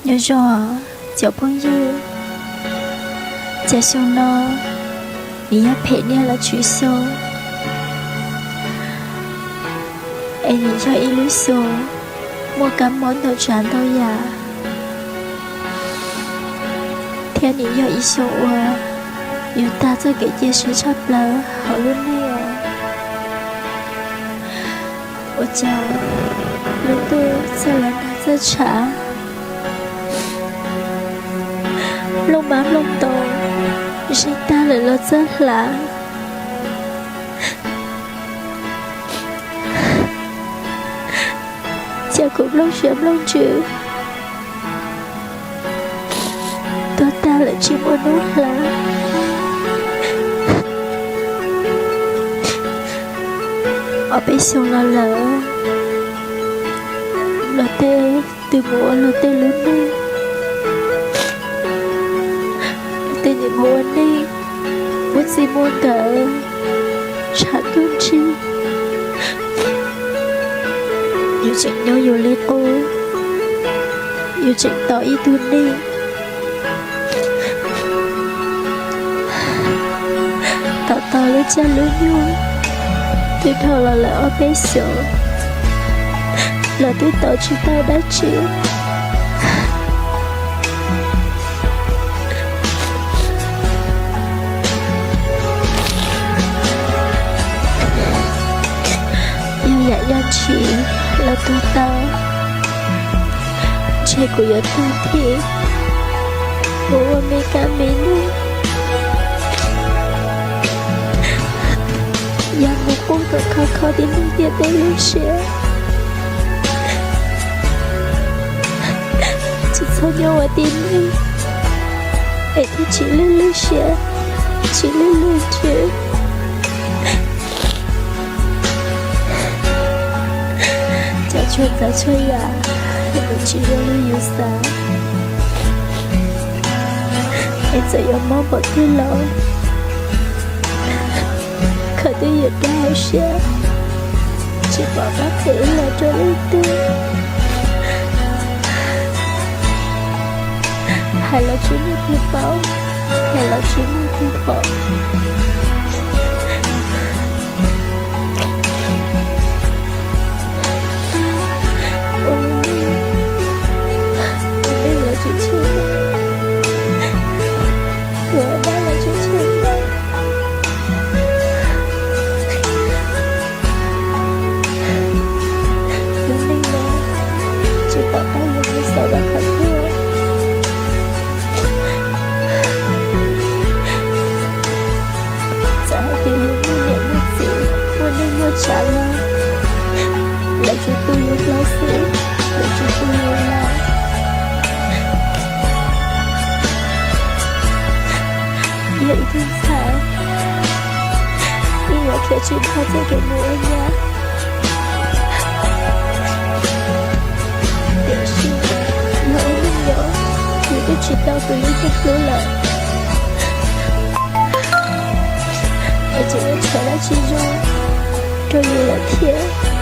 Nyob zoo cov phooj ywg, cas xyoo no nws yog phem niaj los tswv xyoo, es nws yog ib lub xyoo muaj kab mob ntau tsav ntau yam, thiab nws yog ib xyoo uas yus tag txoj kev cia siab tshaj plaws hauv lub neej. Ua cas lub ntuj txawj los nag txawj tshav, nplooj mab nplooj ntoo zeeg tag lawm los txawj hlav. Cas kuv nplooj siab nplooj ntsws tuag tag lawm tsis muaj hnub hlav. Ob peb xyoos los lawm, luag tej twb mus ua luag tej lub neej, luag tej nim mus ua neej muaj txij muaj nkawm, tshav ntuj ntsig. Yus tseem nyob yus li qub, yus tseem tos ib tug neeg. Tos tos lub caij lub nyoog twb dhau los lawm ob peb xyoos, los twb tos tsis tau dab tsi. Yog yam yam ntshis los tuag tau, ntshe kuv yuav tag thim mus ua me kab me noog, yog mus qub kom kho kho tib neeg tiag tej lub siab, tsis txhob nyob ua tib neeg es thiaj tsis lwj lwj siab, tsis lwj lwj ntsws. Cov tshuaj txav tshuaj yam nws tsis zoo li yus xav, es txawm yuav mob npaum twg los khaws twb yuav dag hauv siab, tsis pom qab pem los rau leej twg. Hais los tsis muaj tus paub, hais los tsis muaj tus pom. Ua neej, ua neej los tsis tsheej, ua dab los tsis tsheej. Lub neej no tsis pom qab yuav mus xaus rau qhov twg. Txawm hais tias yus muaj niam muaj txiv, muaj neej muaj tsav los, lawv tsuas tu yus hlo xwb, lawv tsis tu yus los. Yog ib tug ntxhais, yeej yuav khiav tsis dhau txoj kev mus ua nyab. Tiam sis yog ua neej nyob, yus twb tsis tau tus yus hlub lawm, es tseem yuav tshuav dab tsi zoo rau yus lawm thiab.